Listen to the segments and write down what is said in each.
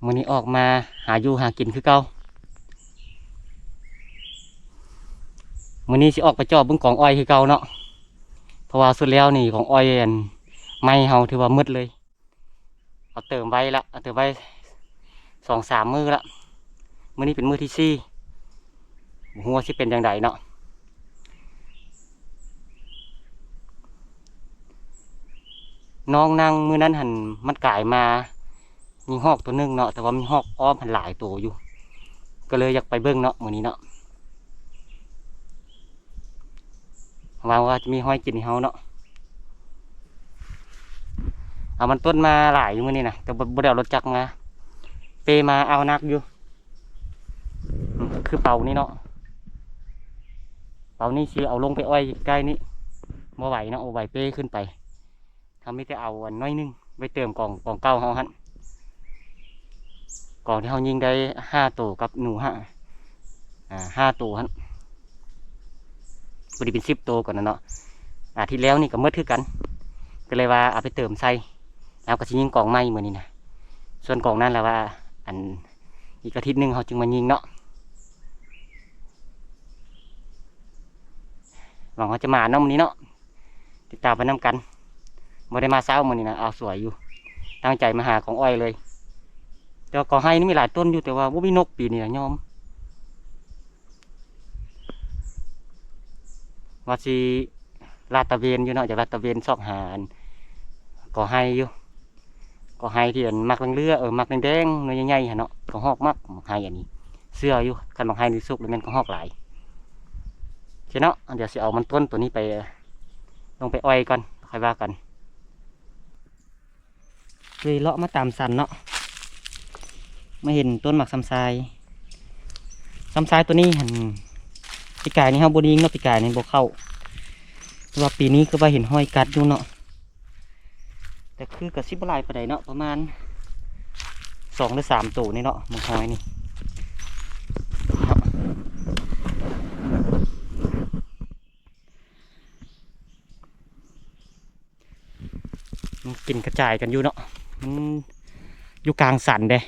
ມື້ນີ້ອອກມາຫາຢູ່ຫາກິນຄືເກົ່າ. ມື້ນີ້ຊິອອກໄປເຈາະເບິ່ງກອງອ້ອຍຄືເກົ່າເນາະ, ເພາະວ່າສຸດແລ້ວນີ້ກອງອ້ອຍອັນໄມ້ເຮົາຖືວ່າໝົດເລີຍ. ເອົາເຕີມໄວ້ລະ ເອົາເຕີມໄວ້ສອງສາມມື້ລະ. ມື້ນີ້ເປັນມື້ທີສີ່ ບໍ່ຮູ້ວ່າຊິເປັນຈັ່ງໃດເນາະ. ນ້ອງນັ່ງມື້ນັ້ນຫັ້ນ ມັນກາຍມາຍິງຮອກໂຕໜຶ່ງເນາະ, ແຕ່ວ່າມີຮອກອ້ອມຫັ້ນຫຼາຍໂຕຢູ່, ກໍເລີຍຢາກໄປເບິ່ງເນາະ ມື້ນີ້ເນາະ. ຫວັງວ່າຈະມີຫອຍກິນໃຫ້ເຮົາເນາະ. ເອົາມັນຕົ້ນມາຫຼາຍຢູ່ມື້ນີ້ນະ, ແຕ່ບໍ່ ບໍ່ໄດ້ເອົາລົດຈັກມາ, ເປ້ມາເອົາໜັກຢູ່. ອືມ ຄືເປົານີ້ເນາະ, ເປົານີ້ຊິເອົາລົງໄປອ້ອຍໃກ້ໆນີ້ ບໍ່ໄຫວເນາະ, ບໍ່ໄຫວເປ້ຂຶ້ນໄປ. ເຮົາມີແຕ່ເອົາອັນໜ້ອຍໜຶ່ງໄວ້ເຕີມກອງ ກອງເກົ່າເຮົາຫັ້ນ. ກອງທີ່ເຮົາຍິງໄດ້ຫ້າໂຕກັບໜູຫ້າ ອ່າ ຫ້າໂຕຫັ້ນ, ພໍດີເປັນສິບໂຕກ່ອນນະເນາະ. ອາທິດແລ້ວນີ້ກໍໝົດຄືກັນ, ກໍເລີຍວ່າເອົາໄປເຕີມໃສ່, ເຮົາກໍຊິຍິງກອງໃໝ່ມື້ນີ້ນະ. ສ່ວນກອງນັ້ນລະວ່າ ອັນ ອີກອາທິດໜຶ່ງເຮົາຈຶ່ງມາຍິງເນາະ. ຫວັງວ່າຈະມາເນາະມື້ນີ້ເນາະ. ຕິດຕາມໄປນຳກັນ. ບໍ່ໄດ້ມາເຊົ້າມື້ນີ້ນະ, ເອົາສວຍຢູ່, ຕັ້ງໃຈມາຫາກອງອ້ອຍເລີຍ. ແຕ່ວ່າກອງໄຮ່ນີ້ມີຫຼາຍຕົ້ນຢູ່, ແຕ່ວ່າບໍ່ມີນົກປີນີ້ນະ, ຍອມ. ວ່າຊິລາດຕະເວນຢູ່ເນາະ, ຢາກລາດຕະເວນຊອກຫາກອງໄຮ່ຢູ່. ກໍໄຮ່ທີ່ອັນໝາກເຫຼືອງໆ ເອີ ໝາກແດງໆ ໜ່ວຍໃຫຍ່ໆຫັ້ນເນາະ, ກະຮອກມັກໝາກໄຮ່ອັນນີ້. ເຊື່ອຢູ່ ຄັນໝາກໄຮ່ນີ້ສຸກແລ້ວແມ່ນກະຮອກຫຼາຍ. ໂອເຄເນາະ, ດຽວຊິເອົາມັນຕົ້ນໂຕນີ້ໄປ ລົງໄປອ້ອຍກ່ອນ ຄ່ອຍວ່າກັນ. ເລີຍເລາະມາຕາມສັນເນາະ, ມາເຫັນຕົ້ນໝາກຊຳຊາຍ. ຊຳຊາຍໂຕນີ້ຫັ້ນ ປີກາຍນີ້ເຮົາບໍ່ໄດ້ຍິງເນາະ, ປີກາຍນີ້ບໍ່ເຂົ້າ. ແຕ່ວ່າປີນີ້ຄືວ່າເຫັນຮອຍກັດຢູ່ເນາະ. ແຕ່ຄືກໍຊິບໍ່ຫຼາຍປານໃດເນາະ, ປະມານສອງຫຼືສາມໂຕນີ້ເນາະ, ໝາກຮອຍນີ້. ມັນກິນກະຈາຍກັນຢູ່ເນາະ, ມັນຢູ່ກາງສັນເດ້,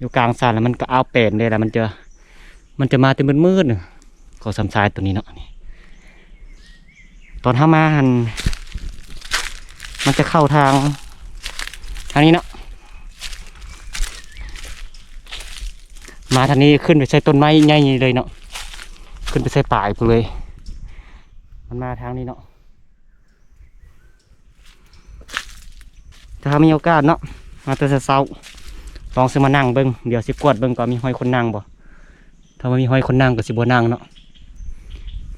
ຢູ່ກາງສັນແລ້ວມັນກໍອ້າວແປນເດ້, ແລ້ວມັນຈະ ມັນຈະມາແຕ່ມືດໆ ຂອງຊຳຊາຍໂຕນີ້ເນາະ. ນີ້ ຕອນເຮົາມາຫັ້ນ ມັນຈະເຂົ້າທາງ ທາງນີ້ເນາະ, ມາທາງນີ້ຂຶ້ນໄປໃສ່ຕົ້ນໄມ້ໃຫຍ່ເລີຍເນາະ, ຂຶ້ນໄປໃສ່ປາຍພຸ້ນເລີຍ. ມັນມາທາງນີ້ເນາະ. ຖ້າເຮົາມີໂອກາດເນາະ ມາແຕ່ເຊົ້າໆ ລອງຊິມານັ່ງເບິ່ງ, ດຽວຊິກວດເບິ່ງກ່ອນມີຮອຍຄົນນັ່ງບໍ່. ຖ້າວ່າມີຮອຍຄົນນັ່ງກໍຊິບໍ່ນັ່ງເນາະ.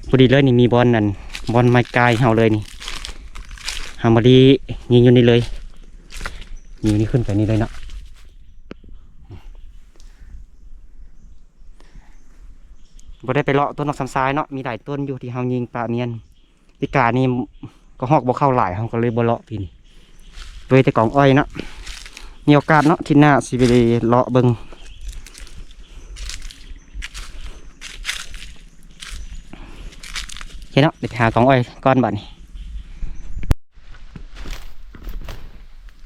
ພໍດີເລີຍນີ້ ມີບ່ອນ ອັນ ບ່ອນໄມ້ກາຍເຮົາເລີຍນີ້, ເຮົາມາດີຍິງຢູ່ນີ້ເລີຍ, ຍິງນີ້ຂຶ້ນໄປນີ້ເລີຍເນາະ. ບໍ່ໄດ້ໄປເລາະຕົ້ນໝາກຊຳຊາຍເນາະ, ມີຫຼາຍຕົ້ນຢູ່ທີ່ເຮົາຍິງປະມຽນ. ປີກາຍນີ້ກະຮອກບໍ່ເຂົ້າຫຼາຍ ເຮົາກໍເລີຍບໍ່ເລາະປີນີ້, ເວີຍແຕ່ກອງອ້ອຍເນາະ. ມີໂອກາດເນາະ ທິດໜ້າຊິໄປເລາະເບິ່ງ. ໂອເຄເນາະ, ດຽວໄປຫາກອງອ້ອຍກ່ອນບາດນີ້.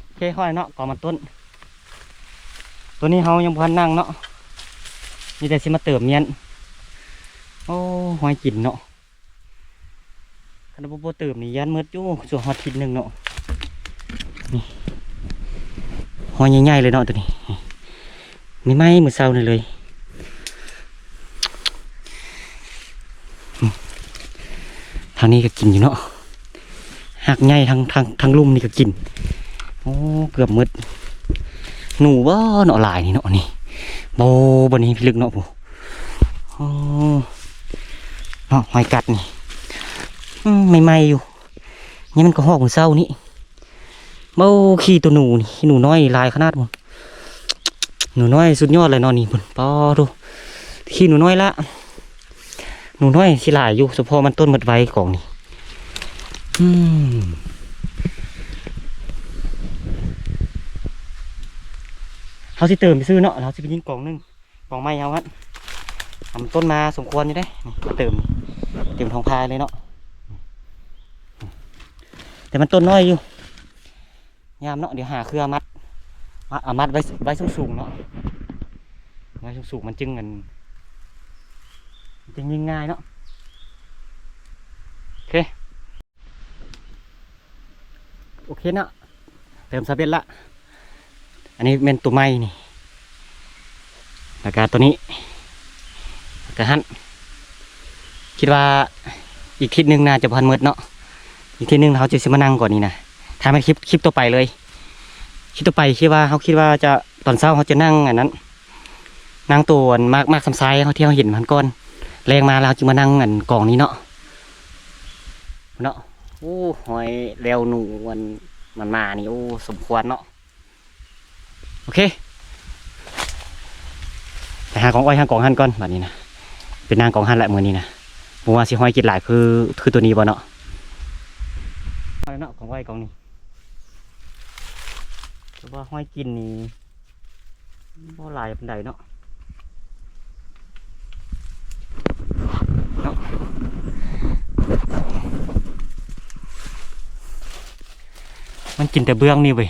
ໂອເຄ ຮອດແລ້ວເນາະ ກອງມັນຕົ້ນ. ໂຕນີ້ເຮົາຍັງບໍ່ທັນນັ່ງເນາະ, ມີແຕ່ຊິມາເຕີມມ້ຽນ. ໂອ້ ຮອຍກິນເນາະ. ຄັນບໍ່ ບໍ່ເຕີມນີ້ຢ້ານໝົດຢູ່ ຊ່ວງຮອດທິດໜຶ່ງເນາະ. ນີ້ ຮອຍໃຫຍ່ໆເລີຍເນາະໂຕນີ້, ນີ້ໃໝ່ໆມື້ເຊົ້ານີ້ເລີຍ. ທາງນີ້ກໍກິນຢູ່ເນາະ, ຮາກໃຫຍ່ ທາງ ທາງ ທາງລຸ່ມນີ້ກໍກິນ. ໂອ້ ເກືອບໝົດ. ໜູບໍ່ເນາະ ຫຼາຍນີ້ເນາະ. ນີ້ ບໍ່ ບໍ່ນີ້ພິລຶກເນາະ ໂອ້ ເນາະ ຫອຍກັດນີ້. ອືມ ໃໝ່ໆຢູ່, ນີ້ມັນກໍຮອກມື້ເຊົ້ານີ້. ເບິ່ງຂີ້ໂຕໜູນີ້, ໜູນ້ອຍຫຼາຍຂະໜາດພຸ້ນ. ໜູນ້ອຍສຸດຍອດເລີຍເນາະນີ້ພຸ້ນ. ປາໂທ້ ຂີ້ໜູນ້ອຍລະ, ໜູນ້ອຍຊິຫຼາຍຢູ່, ສະເພາະມັນຕົ້ນໝົດໄວກອງນີ້. ອືມ ເຮົາຊິເຕີມຊື່ເນາະ, ເຮົາຊິໄປຍິງກອງໜຶ່ງ. ກອງໄມ້ເຮົາຫັ້ນ ມັນຕົ້ນມາສົມຄວນຢູ່ເດ້. ນີ້ ມາເຕີມ ເຕັມທ້ອງພາຍເລີຍເນາະ, ແຕ່ມັນຕົ້ນນ້ອຍຢູ່. ຍາມເນາະ, ດຽວຫາເຄືອມັດ. ມາ ເອົາມັດໄວ້ ໄວ້ສູງໆເນາະ ໄວ້ສູງໆ ມັນຈຶ່ງ ອັນ ມັນຈຶ່ງຍິງງ່າຍເນາະ. ໂອເຄ ໂອເຄເນາະ ເລີ່ມສຳເລັດລະ. ອັນນີ້ແມ່ນຕົວໃໝ່ນີ້ ແລ້ວກະຕົວນີ້ ແລ້ວກະຫັ້ນ ຄິດວ່າອີກທິດໜຶ່ງໜ້າຈະບໍ່ທັນໝົດເນາະ ອີກທິດໜຶ່ງເຮົາຈະຊິມານັ່ງກ່ອນນີ້ນະ. ຖ້າແມ່ນຄລິບ ຄລິບຕໍ່ໄປເລີຍ ຄລິບຕໍ່ໄປຄິດວ່າ ເຮົາຄິດວ່າຈະ ຕອນເຊົ້າເຮົາຈະນັ່ງອັນນັ້ນ ນັ່ງໂຕອັນໝາກ ໝາກຊຳຊາຍເຮົາ ທີ່ເຮົາເຫັນຫັ້ນກ່ອນ ແລງມາແລ້ວເຮົາຈຶ່ງມານັ່ງອັນກອງນີ້ເນາະ ເນາະ. ໂອ້ ຮອຍແລ້ວໜູອັນມັນມານີ້ ໂອ້ ສົມຄວນເນາະ. ໂອເຄ ໄປຫາກອງອ້ອຍຫາກອງຫັ້ນກ່ອນບາດນີ້ນະ ໄປນັ່ງກອງຫັ້ນລະມື້ນີ້ນະ. ບໍ່ວ່າຊິຮອຍກິນຫຼາຍຄື ຄືໂຕນີ້ບໍ່ເນາະ ເອົາລະເນາະ ກອງອ້ອຍກອງນີ້ ແຕ່ວ່າຮອຍກິນນີ້ ບໍ່ຫຼາຍປານໃດເນາະ ເນາະ ມັນກິນແຕ່ເບື້ອງນີ້ເວີຍ.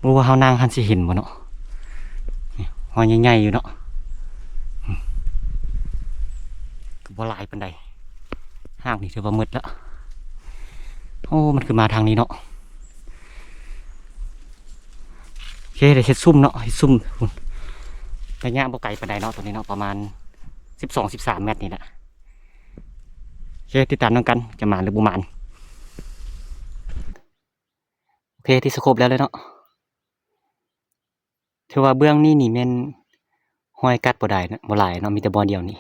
ບໍ່ວ່າເຮົານັ່ງຫັ້ນຊິເຫັນບໍ່ເນາະ ນີ້ຮອຍໃຫຍ່ໆຢູ່ເນາະ ອືມ ກໍບໍ່ຫຼາຍປານໃດ. ຮາກນີ້ຖືວ່າໝົດລະ ໂອ້ ມັນຄືມາທາງນີ້ເນາະ. ໂອເຄ ໄດ້ເຮັດຊຸ່ມເນາະ ເຮັດຊຸ່ມ ໄລຍະບໍ່ໄກປານໃດເນາະ ໂຕນີ້ເນາະ ປະມານສິບສອງ ສິບສາມແມັດນີ້ແຫຼະ. ໂອເຄ ຕິດຕາມນຳກັນ ຈະໝານຫຼືບໍ່ໝານ. ໂອເຄ ຕິດສະໂຄບແລ້ວເລີຍເນາະ. ຖືວ່າເບື້ອງນີ້ນີ້ແມ່ນຮອຍກັດບໍ່ໄດ້ນະ ບໍ່ຫຼາຍເນາະ ມີແຕ່ບ່ອນດຽວນີ້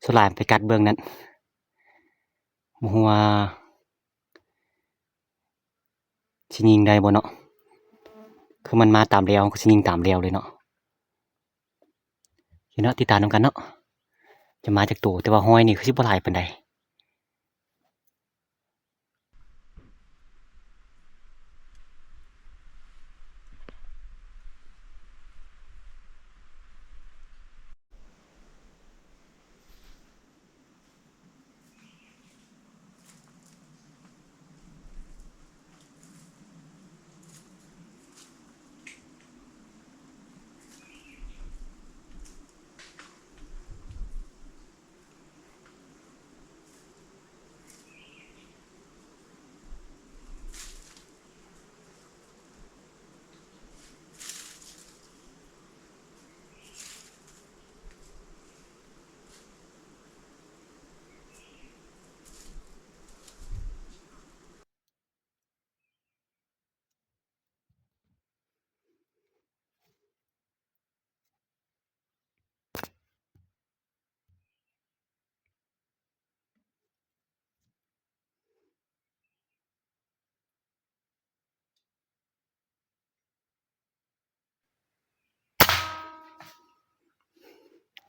ສ່ວນຫຼາຍໄປກັດເບື້ອງນັ້ນ. ບໍ່ຮູ້ວ່າຊິຍິງໄດ້ບໍ່ເນາະ ຄືມັນມາຕາມແລວ ກໍຊິຍິງຕາມແລວເລີຍເນາະ. ໂອເຄເນາະ ຕິດຕາມນຳກັນເນາະ ຈະມາຈັກໂຕ ແຕ່ວ່າຮອຍນີ້ຄືຊິບໍ່ຫຼາຍປານໃດ.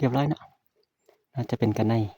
ຮຽບຮ້ອຍເນາະ ໜ້າຈະເປັນກັນໄນ. ໂ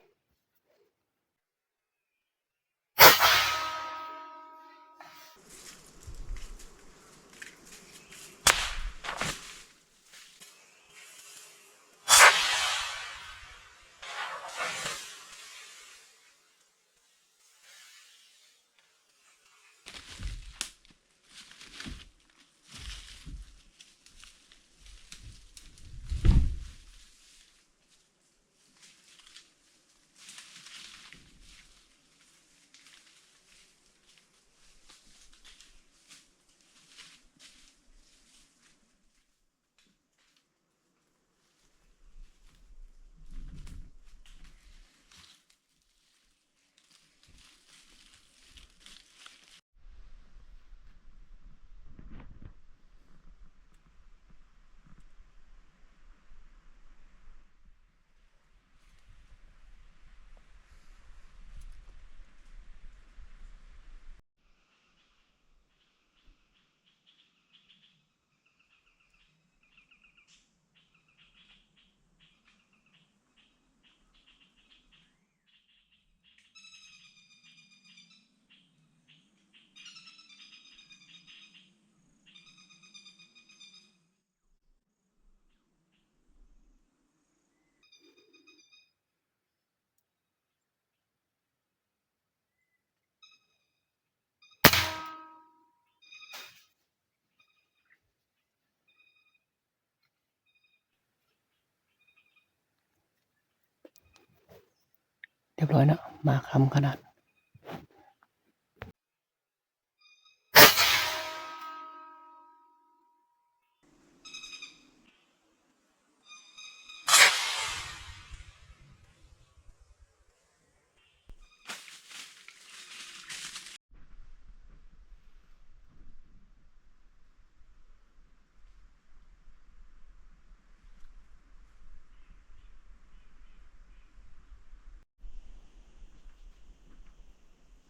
ຽບຮ້ອຍເນາະ ມາຄ່ຳຂະໜາດ.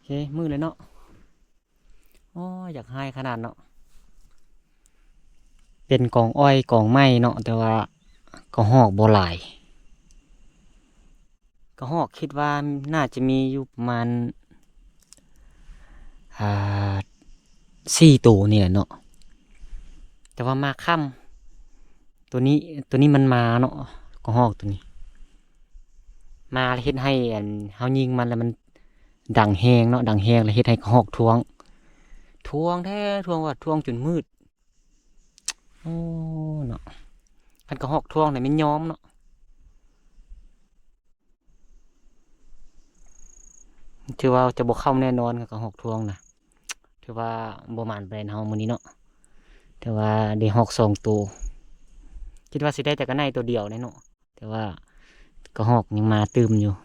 ເຄ ມືດເລີຍເນາະ. ໂອ້ຍ ຢາກຮ້າຍຂະໜາດເນາະ. ເປັນກອງອ້ອຍກອງໄມ້ເນາະ ແຕ່ວ່າກະຮອກບໍ່ຫຼາຍ. ກະຮອກຄິດວ່າໜ້າຈະມີຢູ່ປະມານ ອ່າ ສີ່ໂຕນີ້ແຫຼະເນາະ. ແຕ່ວ່າມາຄ່ຳ ໂຕນີ້ ໂຕນີ້ມັນມາເນາະ ກະຮອກໂຕນີ້ ມາແລ້ວເຮັດໃຫ້ອັນເຮົາຍິງມັນແລ້ວມັນດັງແຮງເນາະ ດັງແຮງແລ້ວເຮັດໃຫ້ກະຮອກທ້ວງ ທ້ວງແທ້ ທ້ວງວ່າທ້ວງຈົນມືດ. ໂອ້ ເນາະ ຄັນກະຮອກທ້ວງນີ້ແມ່ນຍອມເນາະ. ຖືວ່າຈະບໍ່ເຂົ້າແນ່ນອນ ກະຮອກທ້ວງນະ ຖືວ່າບໍ່ໝານປານໃດເຮົາມື້ນີ້ເນາະ. ແຕ່ວ່າໄດ້ຮອກສອງໂຕ ຄິດວ່າຊິໄດ້ແຕ່ກະໄນໂຕດຽວແນ່ເນາະ ແຕ່ວ່າກະຮອກຍັງມາຕື່ມຢູ່.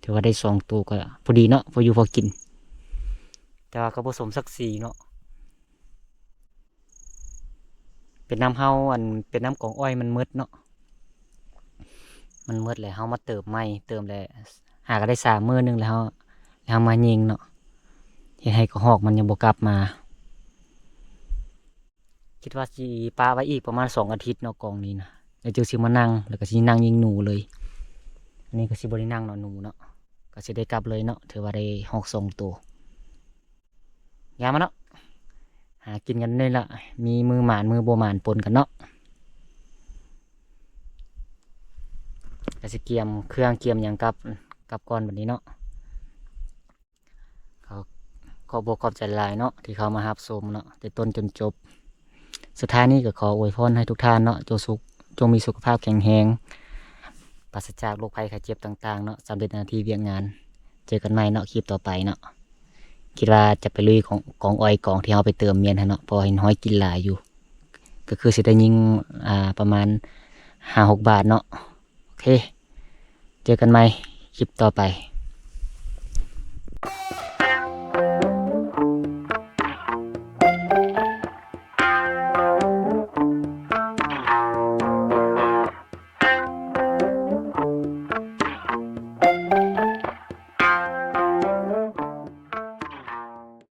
ຖືວ່າໄດ້ສອງໂຕກະພໍດີເນາະ ພໍຢູ່ພໍກິນ ແຕ່ວ່າກະບໍ່ສົມສັກສີເນາະ. ເປັນນຳເຮົາ ອັນ ເປັນນຳກອງອ້ອຍມັນໝົດເນາະ ມັນໝົດແລ້ວເຮົາມາເຕີມໃໝ່ ເຕີມແລ້ວຫາກະໄດ້ສາມມື້ໜຶ່ງແລ້ວເຮົາ ແລ້ວເຮົາມາຍິງເນາະ ເຮັດໃຫ້ກະຮອກມັນຍັງບໍ່ກັບມາ. ຄິດວ່າຊິປະໄວ້ອີກປະມານສອງອາທິດເນາະ ກອງນີ້ນະ ແລ້ວຈຶ່ງຊິມານັ່ງ ແລ້ວກະຊິນັ່ງຍິງໜູເລີຍ. ອັນນີ້ກະຊິບໍ່ໄດ້ນັ່ງເນາະ ໜູເນາະ ກະຊິໄດ້ກັບເລີຍເນາະ. ຖືວ່າໄດ້ຮອກສອງໂຕ. ຢ່າມາເນາະ ຫາກິນກັນນີ້ລະ ມີມື້ໝານມື້ບໍ່ໝານປົນກັນເນາະ. ກະຊິກຽມເຄື່ອງກຽມຫຍັງກັບ ກັບກ່ອນບັດນີ້ເນາະ. ກໍຂອບອົກຂອບໃຈຫຼາຍເນາະ ທີ່ເຂົ້າມາຮັບຊົມເນາະ ແຕ່ຕົ້ນຈົນຈົບ. ສຸດທ້າຍນີ້ກໍຂໍອວຍພອນໃຫ້ທຸກທ່ານເນາະ ຈົ່ງສຸກ ຈົ່ງມີສຸຂະພາບແຂງແຮງ ປາສະຈາກໂລກໄພໄຂ້ເຈັບຕ່າງໆເນາະ ສຳເລັດໜ້າທີ່ວຽກງານ. ເຈີກັນໃໝ່ເນາະ ຄລິບຕໍ່ໄປເນາະ. ຄິດວ່າຈະໄປລຸຍຂອງ ກອງອ້ອຍກອງທີ່ເຮົາໄປເຕີມມຽນຫັ້ນເນາະ ເພາະວ່າເຫັນຮອຍກິນຫຼາຍຢູ່ ກໍຄືຊິໄດ້ຍິງ ອ່າ ປະມານຫ້າຫົກບາດເນາະ. ໂອເຄ ເຈີກັນໃໝ່ຄລິບຕໍ່ໄປ.